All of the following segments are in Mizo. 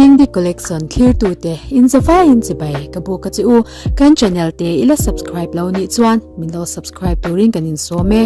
Dingdi Collection thlirtute in zavaiin chibai ka buk a che u. Kan channel te i la subscribe lo nih chuan min lo subscribe turin kan insawm e.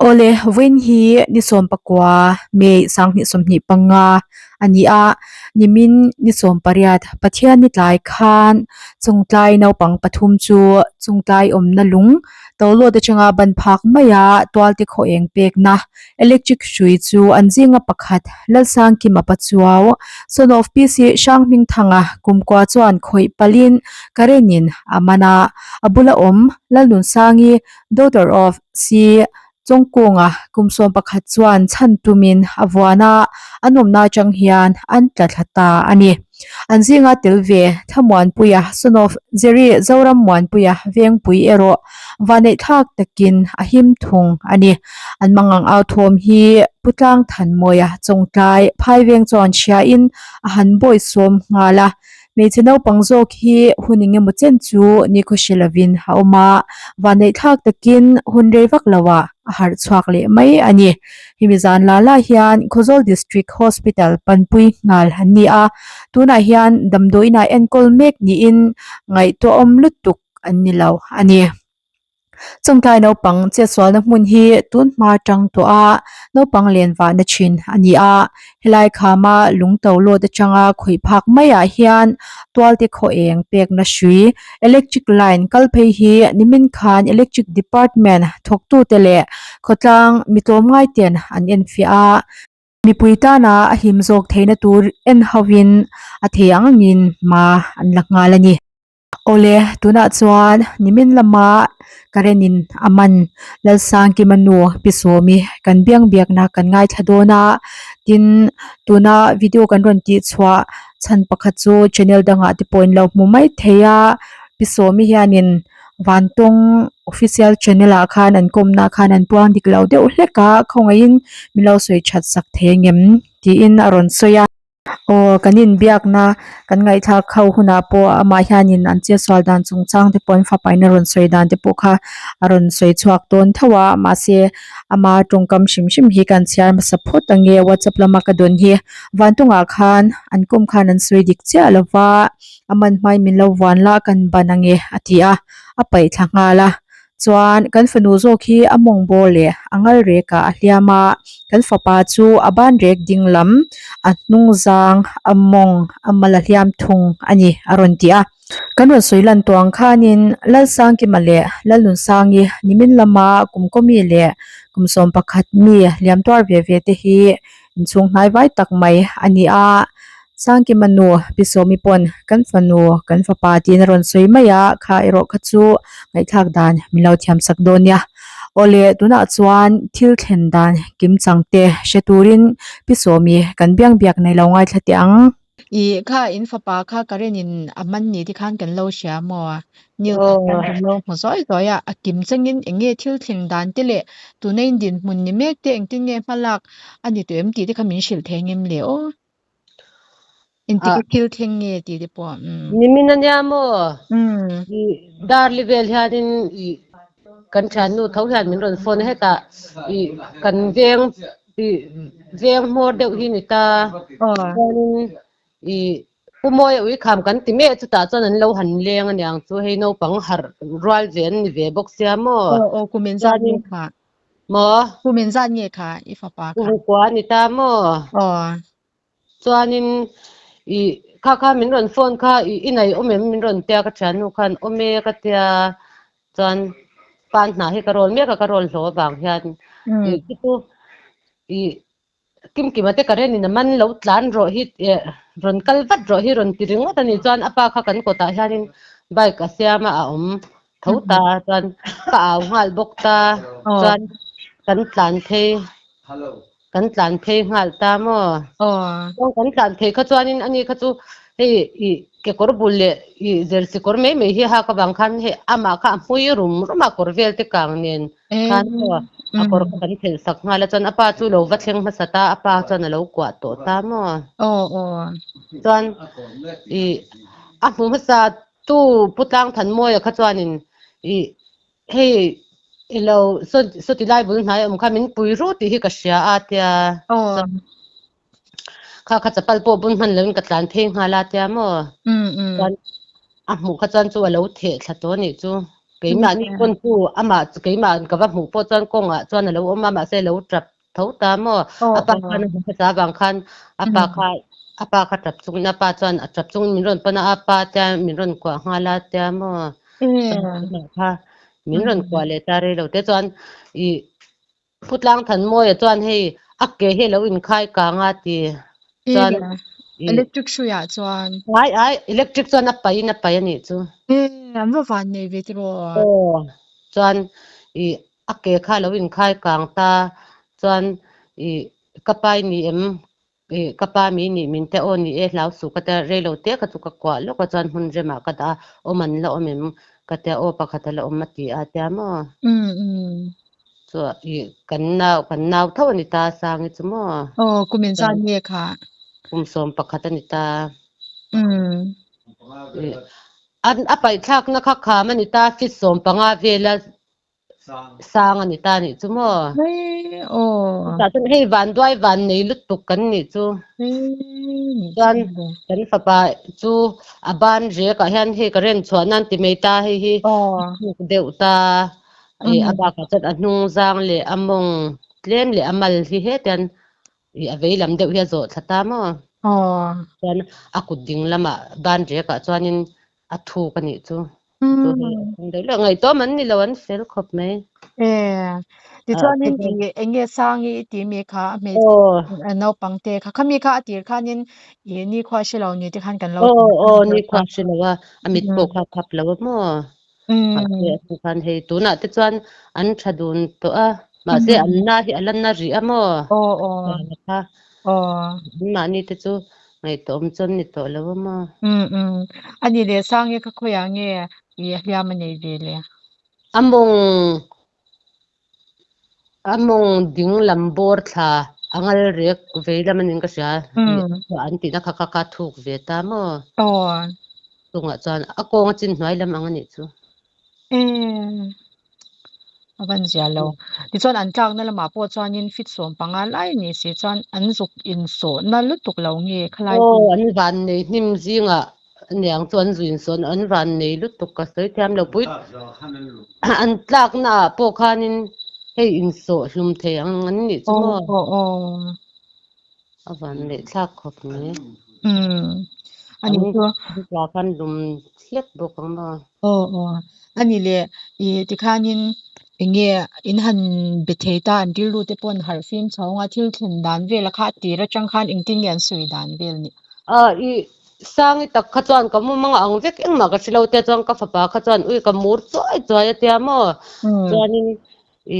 Awle, vawiin hi ni 19 May 2025 a ni a, nimin ni 18 Pathian ni tlai khan chungtlai naupang pathum chu chungtlai awmna lung Tolawt atanga ban phak maia tualte khaw eng pekna electric hrui chu an zinga pakhat Lalsangkima Pachuau, son of PC Hranghmingthanga kumkua chuan khawih palhin current in a man a, a bula awm Lalnunsangi, daughter of C Chawngkunga kum 11 chuan chhan tumin a vuan a, an awmna atang hian an tla thla ta a ni. An zinga tel ve Thlamuanpuia, son of Jerry Zorammuanpuia Vengpui erawh vaneihthlak takin a him thung a ni. An mangang au thawm hi Pu Tlangthanmawia Chawngtlai Phaiveng chuan hriain a han bawisawm nghal a. Hmeichhe naupang zawk hi hun engemaw chen chu nikhaw hre lovin a awm a, vanneihthlak takin hun rei vak loah a harh chhuak leh mai a ni. Hemi zan la la hian Khawzawl District Hospital panpui nghal an ni a, tunah hian damdawiinah enkawl mek niin ngaihtuahawm lutuk an ni lo a ni. Chawngtlai naupang chetsualna hmun hi tun hma tang tawh a naupang len vahna thin a ni a, helai khama lung to lawt atanga khawih phak maiah hian tualte khaw eng pekna hrui electric line kal phei hi nimin khan electric department thawktute leh khawtlang mi tlawmngai ten an enfiah a. Mipui tana a him zawk theihna tur en hovin a thei ang angin hma an la nghal a ni. Awle, tunah chuan nimin lama current in a man Lalsangkima nu Pi Sawmi kan biang biakna kan ngaithla dawn a, tin tuna video kan rawn tih chhuah chhan pakhat chu channel dangah te pawh in lo hmu mai thei a, Pi Sawmi hianin Vantawng official channel ah khan an kawmna khan an puang dik lo deuh hlek a, khawngaihin min lo sawi that sak thei angem tiin a rawn sawi a. Aw kan inbiakna kan ngaihthlak ho hunah pawh amah hianin an chetsual dan chungchang te pawh an fapain a rawn sawi dan te pawh kha a rawn sawi chhuak dawn tho a mahse ama tawngkam hrim hrim hi kan chhiar hmasa phawt ange whatsapp lama ka dawn hi vantawngah khan an kawm khan an sawi dik chiah lova a man hmain min lo vuan la kan ban ange a ti a a paih thla nghal a. Chuan kan fanu zawk hi a mawng bawr leh a ngal rek ah a hliam a, kan fapa chu a ban rek ding lam a hnung zang a mawng a mal a hliam thung a ni a rawn ti a. Kan rawn sawi lan tawh ang khanin Lalsangkima leh Lalnunsangi nimin lama kum kawmi leh kum 11 mi hliam tuar ve ve te hi Inchhung hnai vai tak mai a ni a, Sangkima nu Pi Sawmi pawn kan fanu kan fapa tiin a rawn sawi mai a, kha erawh kha chu ngaihthlak dan min lo thiam sak dawn nia. Awle tunah chuan thil thlen dan kim chang te hre turin Pi Sawmi kan biang biak nei lo ngaithla teh ang. Ih kha in fapa kha current in a man ni te khan kan lo hria maw? News ah khan kan lo hmu zawi zawi a, a kim changin eng nge thil thleng dan te leh tuna in dinhmun ni mek te engtin nge hma lak a ni tawh em tih te kha min hrilh thei ngem le aw. Engtik a thil thleng nge tih te pawh umm. Nimin ania maw? Ih Darli vel hianin ih kan thiannu tho hian min rawn phone a hetah ih kan veng Ih veng hmawr deuh hi ni ta. Chuanin ih Pu Mawia uikham kan ti mek chutah chuan an lo han leng aniang chu hei naupang harh rual ve an ni ve bawk sia maw. Aw aw kum engzat nge kha? Maw? Kum engzat nge kha i fapa kha? Kum kua ni ta maw? Aw. Chuanin ih kha kha min rawn phone kha ih i nei awm em min rawn tia ka thiannu khan awm e ka tia chuan pan hna hi ka rawl mek a ka rawl hlawh avang hian ih chu chu ih kimkima te current in a man lo tlan rawh hi eh rawn kal vat rawh hi rawn ti ringawt a ni chuan a pa kha kan kawtah hianin bike a siam a a awm tho ta chuan ka au nghal bawk ta chuan kan tlan phei. Kan tlan phei nghal ta maw? Chuan kan tlan phei kha chuanin ani kha chu hei ih kekawr bul leh ih jersey kawr mai mai hi a hak avang khan hei amah kha a hmui rum rum a kawr vel te kang nen khan maw a kawr kha kan phelh sak nghal a chuan a pa chu lo va thleng hmasa ta a pa chuan a lo kuah tawh ta maw? Chuan ih a hmu hmasa tu Pu Tlangthanmawia kha chuanin ih Hei i lo saw ti lai bul hnai awm kha min pui ru tih hi ka hria a tia. Kha kha chapal pawh bun hman loin ka tlan phei nghal a tia maw? Chuan a hmuh kha chuan chu a lo theh thla tawh a nih chu. Keimahni pawn chu amah keimah ka va hmuh pawh chuan kawngah chuan a lo awm a mahse a lo tap tho ta maw? A pa khan a hmu hmasa avang khan a pa kha a pa kha tap chungin a pa chuan a tap chungin min rawn pan a a pa tia min rawn kuah nghal a tia maw? Chuan keimah kha min rawn kuah leh ta rei lo te chuan ih Pu Tlangthanmawia chuan hei a ke hi a lo inkhai kang a ti chuan i Electric hruiah chuan. Ai ai electric chuan a pai in a pai a nih chu. E an va van nei ve tiraw. Aw chuan i a ke kha a lo inkhai kang ta chuan i ka pai ni em i ka pa mi nih min te aw ni e hlau suh ka tia rei lo te kha chu ka kuah lawk a chuan hmun remah ka dah a awm an la awm em ka tia aw pakhat a la awm a ti a tia maw chua i kan nau kan nau tho a ni ta Sangi chu maw Aw kum in zan nge kha kum 11 a ni ta i an a paihthlakna kha kham a ni ta feet 15 vela sang a ni ta nih chu maw? Chutah chuan hei vanduai van nei lutuk kan nih chu. Chuan kan fapa chu a ban rekah hian hei ka rem chhuah nan ti mai ta hei hi a thuk deuh ta ih a bakah chuan a hnung zang leh a mawng tlem leh a mal hi hetian ih a vei lam deuh hi a zawh thla ta maw? Chuan a kut ding lamah ban rekah chuanin a thuk a nih chu. Chu hei a thung deuh leh ngaihtuah man ni lo an fel khawp mai. E tichuanin i eng nge Sangi i tih mi kha a hmeichhe naupang te kha khami kha a tir khanin i nikhua hre lo ni te khan kan lo Aw aw nikhua hre lo a a mit pawh kha khap lo a maw. Mahse a hnu khan hei tunah te chuan an tha dun tawh a mahse an na hi a la na rih a maw. Aw aw. Kha Anmahni te chu ngaihtuahawm chuan ni tawh lo a maw? Umm umm. A ni leh Sangi kha khawiah nge i hliam a nei ve le? A mawng a mawng ding lam bawr thla a ngal rek vei lam a niin ka hria i an tihna kha kha kha thuk ve ta maw? Aw. Chungah chuan a kawng a chin hnuai lam ang a nih chu. Emm. A van zia lo. Tichuan an tlakna lamah pawh chuanin feet 15 lai a ni si chuan an zuk insawhna lutuk lo nge khalai Aw an van nei hnim zingah aniang chu an zu insawhna an van nei lutuk ka sawi thiam lo pui. An tlakna ah pawh khanin hei insawh hlum thei ang an nih chu maw? Aw aw. A van neih thlak khawp mai. Umm a ni chu. An tla khan lum hlek bawk ang maw? Aw aw a ni le i tikhanin eng nge in han be thei ta an rilru te pawh an harh fim chho ang a thil thlen dan vel a kha a tir atang khan engtin nge an sawi dan vel ni? A i Sangi tak kha chuan ka mumang ang vek engmah ka hre lo tia chuan ka fapa kha chuan ui ka mur chuai chuai a tia maw? Chuanin I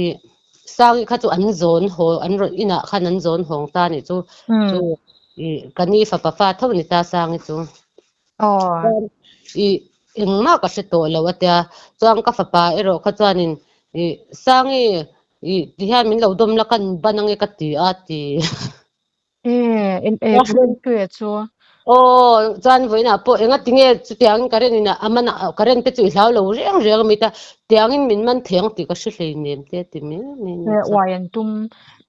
Sangi kha chu an zawn haw an rawn inah khan an zawn hawng ta nih chu chu i ka ni fapa fa tho a ni ta Sangi chu. Chuan i engmah ka hre tawh lo a tia chuan ka fapa erawh kha chuanin i Sangi i tihian min lo dawm la kan ban ange ka ti a ti. Chu. Aw, chuan vawiinah pawh enga tinge chutiangin current in a man a, current te chu i hlau lo reng reng a mi ta, tiangin min man thei ang tih ka hre hleinem te a ti mai mai a ni chuan. Uai an tum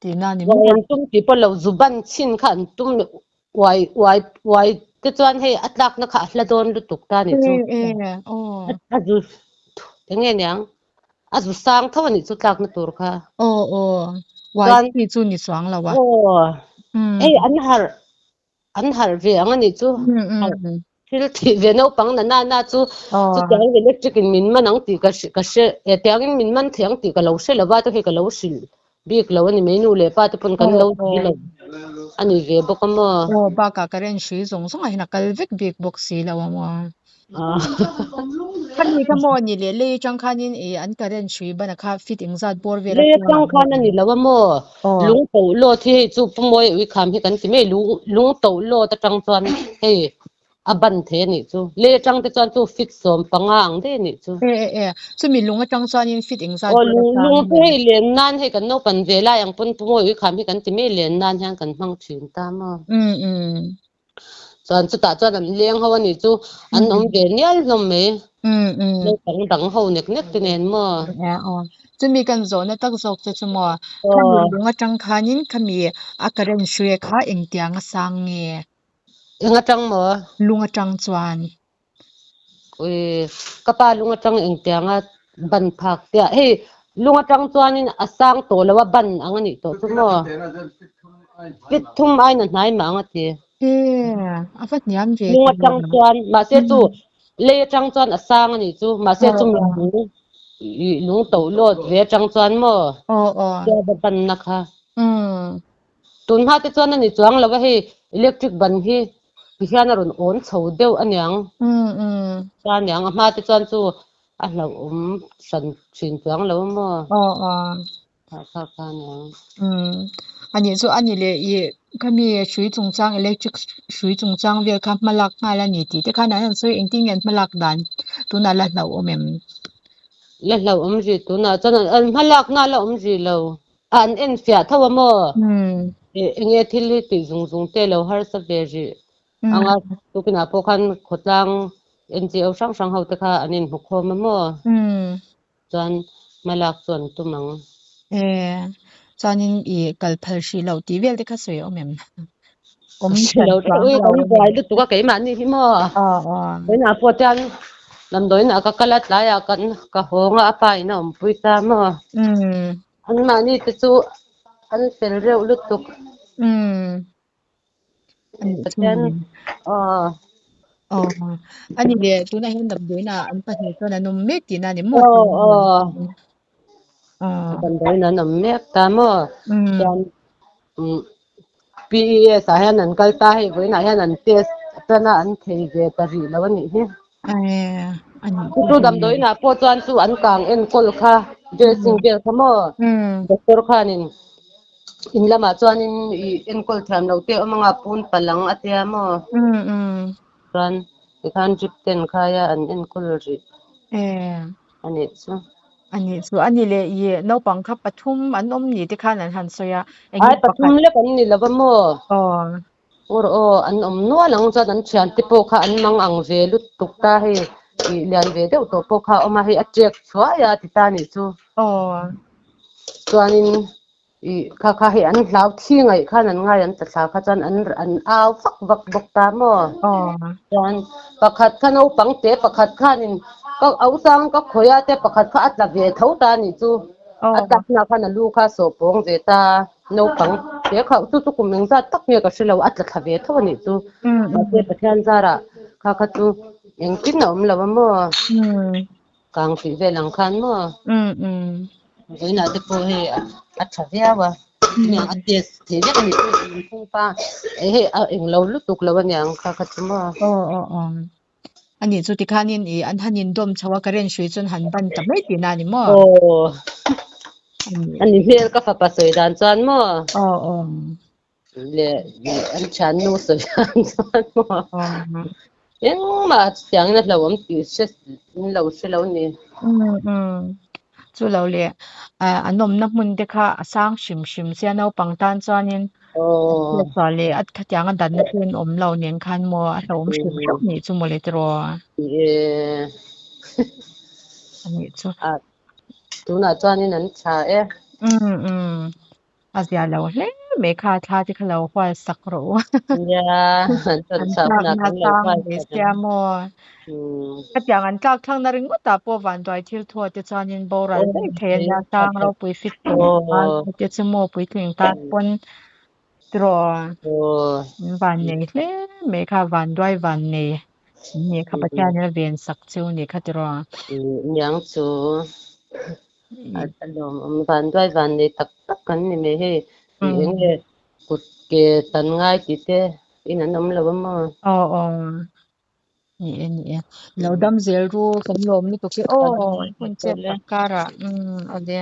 tihna a ni mai. Uai an tum tih pawh lo zu ban chhin kha an tum uai uai uai te chuan hei a tlakna kha a hla dawn lutuk ta a nih chu. A zu enge niang A zu sang tho a nih chu tlakna tur kha. Aw aw, uai Chuan chi chu ni chuang lo a. Aw, hei an harh an harh ve ang a nih chu. Harh thil thih ve naupang na na na chu chutiangin electric in min man ang tih ka ka hre eh tiangin min man thei ang tih ka lo hre lo va te khi ka lo hrilh bik lo a ni mai nu leh pa te pawn kan lo ti lo a ni ve bawk a maw. Aw bakah current hrui zawng zawng ah hian a kal vek bik bawk si lo a maw. Khami kha maw ni leh lei atang khanin ih an current hrui ban a kha fit engzat bawr vel a Lei atang khan a ni lo a maw lung to lawt hi hei chu Pu Mawi Uikham hi kan ti mai lung lung to lawt atang chuan hei a ban thei a nih chu lei atang te chuan chu fit 15 ang daih a nih chu. E e e chumi lung atang chuanin fit engzat Aw bawr lung atang lung chu hei len nan hei kan naupan ve lai ang pawn Pu Mawi Uikham hi kan ti mai len nan hian kan hmang thin ta maw. Um um. Chuan chutah chuan an leng ho a nih chu an awm ve nial hlawm mai. Naupang dang ho nek nek te nen maw? Aw. Chumi kan zawhna tak zawk che chu maw? Khami lung atang khanin khami a current hrui kha engtiang a sang nge? Eng atang maw? Lung atang chuan. Ui, ka pa lung atang engtiang a ban phak te ah hei lung atang chuanin a sang tawh lo a ban ang a nih tawh chu maw? Fit thum aiin a hnai mah ang a ti. E, a va hniam ve Lung atang chuan mahse chu lei atang chuan a sang a nih chu mahse chu mi lung ih lung to lawt ve atang chuan maw tia va banna kha. Tun hma te chuan a ni chuang lo a hei electric ban hi ti hian a rawn awn chho deuh aniang. Ta aniang a hma te chuan chu a hlauhawm hran thin chuang lo a maw. Kha kha kha aniang. Umm ani chu ani leh ih khami hrui chungchang electric hrui chungchang vel kha hma lak nghal a ni tih te khan an han sawi engtin nge an hma lak dan tunah la hlauhawm em? La hlauhawm rih tunah chuan an hma lakna la awm rih lo a an en fiah tho a maw? Ih enge thil hi tih zung zung te lo harsa ve rih anga tukinah pawh khan khawtlang N_G_O hrang hrang ho te kha an inhmu khawm a maw? Chuan hmalak chu an tum ang. E, chuanin i kal phal hrih loh tih vel te kha sawi awm em? Awm Ka hre lo chuang ui lo kan buai lutuk a keimahni hi maw. Aw aw. Vawiinah pawh chuan damdawiinah ka kal a tlaiah kan ka hawng a a pa in a awmpui ta maw. Umm. Anmahni te chu an fel reuh lutuk. Umm. Pathian aw aw ani le tunah hian damdawiinah an pahnih chuan an awm mek tihna a ni maw aw aw damdawiinah an awm mek ta maw chuan PES ah hian an kal ta hei vawiinah hian an test atana an thei ve ta rih lo a nih hi chu damdawiinah pawh chuan chu an kang enkawl kha dressing vel kha maw doctor khanin In lamah chuanin i enkawl thiam lo te awm anga pun palang a tia maw? Chuan tikhan drip ten khaia an enkawl rih a nih chu. A nih chu. A ni leh i naupang kha pathum an awm ni te khan an han sawi a. Ai pathum lek an ni lo va maw? Aw. Ur aw an awm nual ang chuan an thiante pawh kha an mang ang ve lutuk ta hei i lian ve deuh tawh pawh kha a awm a hei a ṭek chhuai a ti ta a nih chu. Aw. Chuanin I kha kha hei an hlau thi ngaih khan an ngai an tla thla kha chuan an an au vak vak bawk ta maw? Chuan pakhat kha naupang te pakhat khanin ka au sang ka khawih a te pakhat kha a tla ve tho ta a nih chu. A tlakna khan a lu kha a sawh pawng ve ta naupang te kha chu chu kum engzat tak nge ka hre lo a tla thla ve tho a nih chu. Mahse Pathian zarah kha kha chu engtin a awm lo a maw? Kang tih vel ang khan maw? Vawiinah te pawh hei a tha viau a, aniang a test thei vek a nih chu lungphung pa hei a englo lutuk lo aniang kha kha chu maw? Aw aw aw anih chu tikhanin ih an han indawm chho a current hrui chuan han ban ta mai tihna a ni maw? Aw ani hmel ka fapa sawi dan chuan maw? Aw aw leh an thiannu sawi dan chuan maw engmah chutiangin a hlauhawm tih hre in lo hre lo ni. Chu lo leh an awmna hmun te kha a sang hrim hrim sia naupang tan chuanin chhuah leh a khatianga danna te an awm lo nen khan maw a hlauhawm hrim hrim nih chu mawle tiraw. Anih chu. Tunah chuanin an tha e. A zia lo hle mai kha thla te kha lo hual sak rawh u. Nia, an rawn An chhuah hunah tlakna kan lo sang hual ve sak sia ang. maw. Khatiang an tlak thlakna ringawt ah pawh vanduai thil thuah te chuanin boral daih thei a nia, tlang ropui fit tur te chu maw puitling tan pawn tiraw van nei hle mai kha vanduai van nei ni kha Pathian in a ven sak chu ni kha tiraw. Niang chu. A lawmawm vanduai van nei tak tak kan ni mai hei ih eng nge kut ke tan ngai tih te in an awm lo a maw? Aw aw ni e ni e lo dam zel ru kan lawm lutuk hi aw hun chet tak karah umm awle.